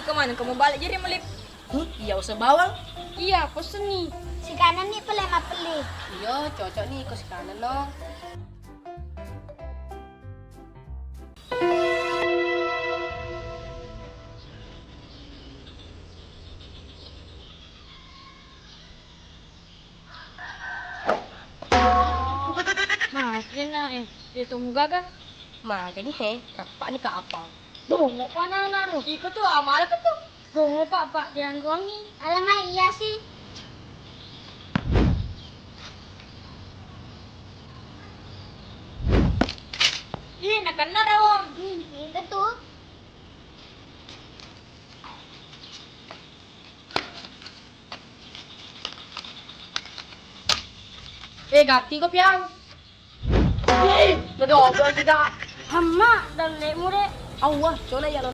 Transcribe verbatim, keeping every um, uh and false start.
Kemana kamu balik jadi melip? Huh? Iya, usah bawang. Iya, pesenni. Sikanenni pale mappelle. Iya, cocok nih, ikut sikanen no. Makanya eh, dia tunggu gaga. Makanya he, kapak ni kapang. Tuh, mau mana naruh? Iko tuh amal apa tuh? Tuh, mau pak pak dianggongi. Alamak iya sih. Ih, nak kena dong. Hmm, itu tuh. Eh, gatti ko piang. Eh, nado apa kita? Hamma, dan lek mure. Awah, coba ya lo.